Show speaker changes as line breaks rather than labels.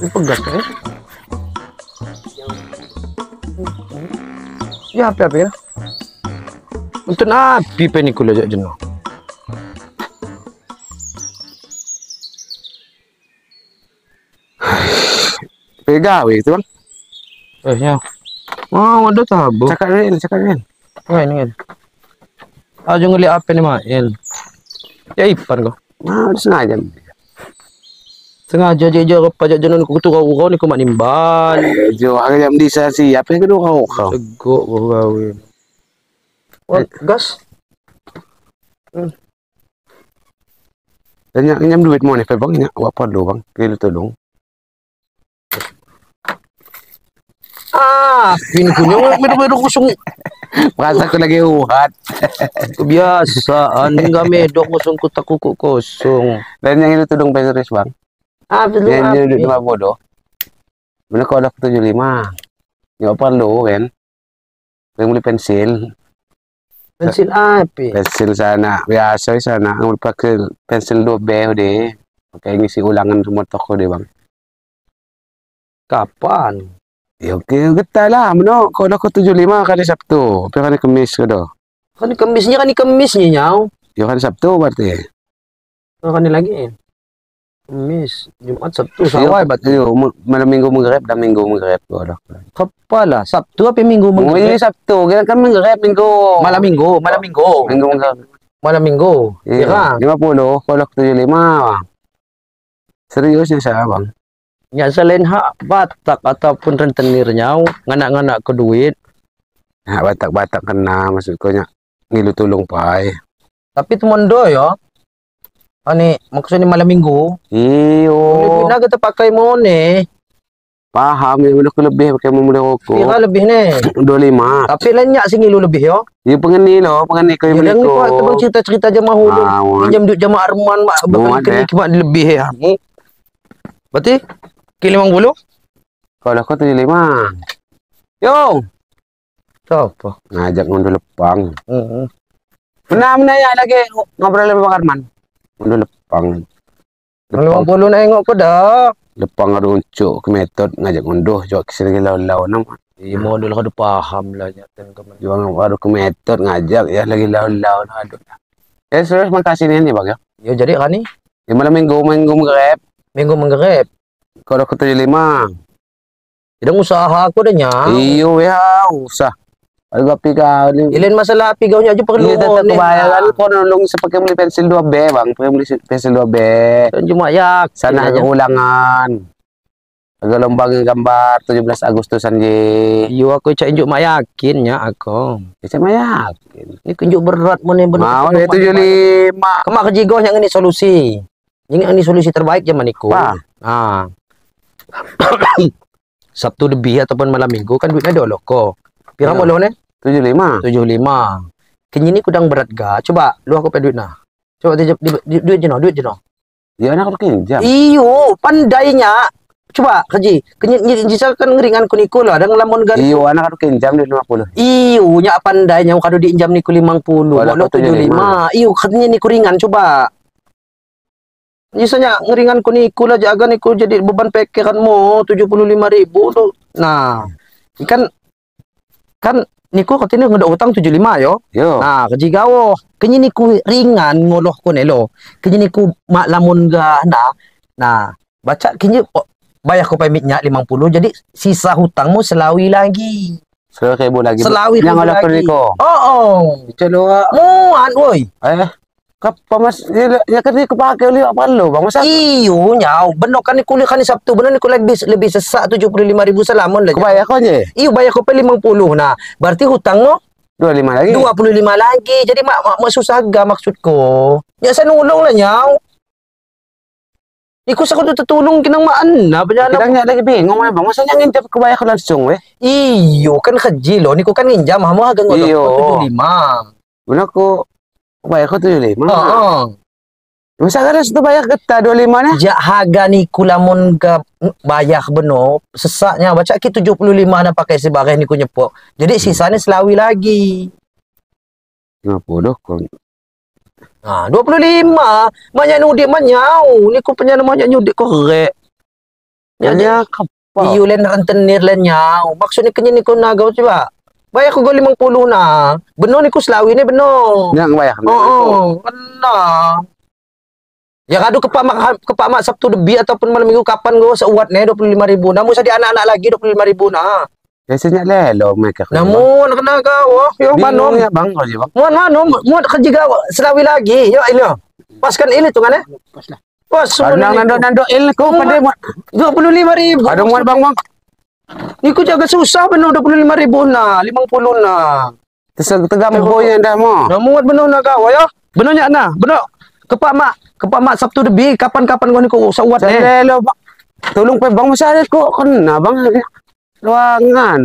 Ini pegas kan? Ya apa ya? Untuk api penikul aja jenuh.
Pegawe itu bang.
Ya. Oh, ada tabu.
Cakap ni, cakap ni.
Ini ini. Ajo ngeliat apa ni Mail? Ya ipan kau.
Ah, sengaja.
Sengaja je je pajak jenuh ku tu kau ni ku mak nimbal.
Jo, hari jam disa siap ni kedua kau kau.
Segok kau gawe. Wah, gas.
Dan yang duit mau ni, bang, nyak buat perlu bang, kilo tolong.
Ah, ini punya medo-medo kosong.
Perasa aku lagi uhat.
Kebiasaan enggak medok kosong kotak kukuk kosong.
Dan yang itu tudung peseris bang.
Ah, betul.
Yang duit lima bodoh. Mana kau ada 75. Nggak perlu kan? Yang beli pensil.
Pensil apa?
Pensil sana, biasa sana. Yang pakai pensil 2B deh. Pakai ngisi ulangan semua toko deh bang.
Kapan?
Ya oke, getah lah. Meno kau dah 75 kali Sabtu, tapi kali Kamis kau dah.
Kali Kamisnya kali Kamisnya nyau.
Ya kali Sabtu berarti.
Kali lagi. Kamis, Jumat, Sabtu, sawai berarti.
Yo, malam Minggu menggerep dan Minggu menggerep kau dah.
Kepala Sabtu apa Minggu menggerep?
Oh, ini Sabtu, kita kan menggerep Minggu.
Malam Minggu, malam Minggu.
Minggu menggerep.
Malam Minggu.
Iya.
Ya
50, kau dah 75. Seriusnya saya bang.
Ya selain hak Batak ataupun rentenirnya nganak-nganak ke duit.
Hak Batak-Batak kena maksudku nya ngilu tulung pai.
Tapi temondo ya. Ani maksudnya malam Minggu.
Iyo.
Lebih nak kita pakai mone.
Paham ya udah lebih pakai mau beli rokok.
Kira lebih nih.
25.
Tapi lenyak sing ngilu lebih yo.
Ya pengeni lo, pengeni kau
beli ko. Ya cerita-cerita jemaah hulu. Pinjam duit jemaah Arman mak bakal kena kimak lebih ya. Berarti ke 50?
Kalau aku 75. Yo.
Siapa?
Ngajak ngunduh lepang. Benar-benar ya lagi ngobrol sama Bang Arman. Ngunduh lepang.
50 nengok kau dah.
Lepang ada uncuk ke metod ngajak ngunduh jok ke sini lau-lau nam.
Iya modal kau paham lah nyaten ke.
Juang ada ke metod ngajak ya lagi lau-lau aduh. Ya serius makasih nih Bang ya.
Ya jadi kan nih.
Ya malam Minggu minggu menggerep.
Minggu menggerep.
Kalau aku 75.
Tidak usaha aku dah nya.
Iyo ya usah. Kalau api kau ni.
Ilin masalah api kau nya aja perlu.
Iya tetap kebayaran kau nolong sepakai beli pensil 2B bang, pakai beli pensil 2B.
Dan cuma ya.
Sana ada ulangan. Agak lomba gambar 17 Agustusan je.
Iyo aku cak injuk mak yakin nya aku.
Cak mak yakin.
Ni kunjuk berat mun ni benar.
Mau dia 75.
Kemak kejigoh yang ini solusi. Ini ini solusi terbaik zaman iku. Ah. Sabtu lebih ataupun malam Minggu kan duitnya ada loh ko. Pira mau lo nih?
75.
75. Kini ni kudang berat ga. Coba lu aku pe duit nah. Coba duit je no, duit je no.
Ya anak aku pinjam.
Iyo, pandainya. Coba keji. Kini jisa kan ngeringan ku niku lah dan ngelamun garis.
Iyo, anak aku pinjam duit 50.
Iyo, nya pandainya kado diinjam niku 50. Lo 75. Iyo, katanya niku ringan coba. Misalnya ngeringan ku niku lah jaga niku jadi beban pikiranmu 75.000 tuh. Nah, ikan kan niku katanya ngedok utang 75 yo.
Yo.
Nah, kejigawo. Kenyi niku ringan ngoloh ku nelo. Kenyi niku mak lamun ga nah. Nah, baca kenyi oh, bayar ku pamit nyak 50 jadi sisa hutangmu selawi lagi.
1.000 lagi.
Selawi
yang ngoloh
lagi.
Niko.
Oh, oh.
Celo.
Muan woi.
Eh. Kapa mas, ya kan ni kepakai oleh apa lo bang masa?
Iyo nyau, benar kan ni kuliah kan ni Sabtu, benar ni kuliah lebih sesak 75.000 selamun lah.
Bayar kau je?
Iyo bayar kau 50 nah, berarti hutang lo
25 lagi.
25 lagi, jadi mak susah ga maksudku. Ya saya nulung lah nyau. Iku sa kudu tutulong kinang maan na penyana.
Kita nggak lagi bingung bang, masa yang nginjam kebayar kau langsung weh?
Iyo kan keji lo, niku kan nginjam, hamu harga ngolok 75.
Benar aku bayar kau 75.
Oh.
Masa kan itu bayar getah 25 nah?
Jak harga niku lamun ke bayar benar sesaknya baca ki 75 na pakai sebarang niku nyepok. Jadi sisanya selawi lagi.
50 kau.
Ah, 25. Banyak nudik manyau. Niku penyana banyak nyudik korek.
Ya, apa?
Iyo len rentenir len nyau. Maksudnya kenyi ni ko nagaw coba. Bayar ko go 50 na. Beno ni ko selawi ni beno.
Yang bayar.
Oo, benar. Ya kadu kepak mak Sabtu debi ataupun malam minggu kapan go seuat ne 25.000. Namun sa di anak-anak lagi 25.000 nah.
Biasanya lelo mereka.
Namun kena kau, yo
Bingung
manom.
ya bang, kau bang.
Muat manom, muat kerja kau selawi lagi. Yo ini. Pas kan ini tuh kan eh?
Pas lah.
Pas semua
Nang nando nando il ko pada muat.
25.000.
Ada muat bang bang.
Ni ku jaga susah benar 25.000 nah, 50 nah.
Terus tegambo yang dah mo.
Nah muat benar nak kau ya. Benarnya nah, benar. Kepak mak Sabtu debi kapan-kapan kau ni kau seuat eh.
Lelo bang. Tolong pe bang masa ko kena bang. Ruangan.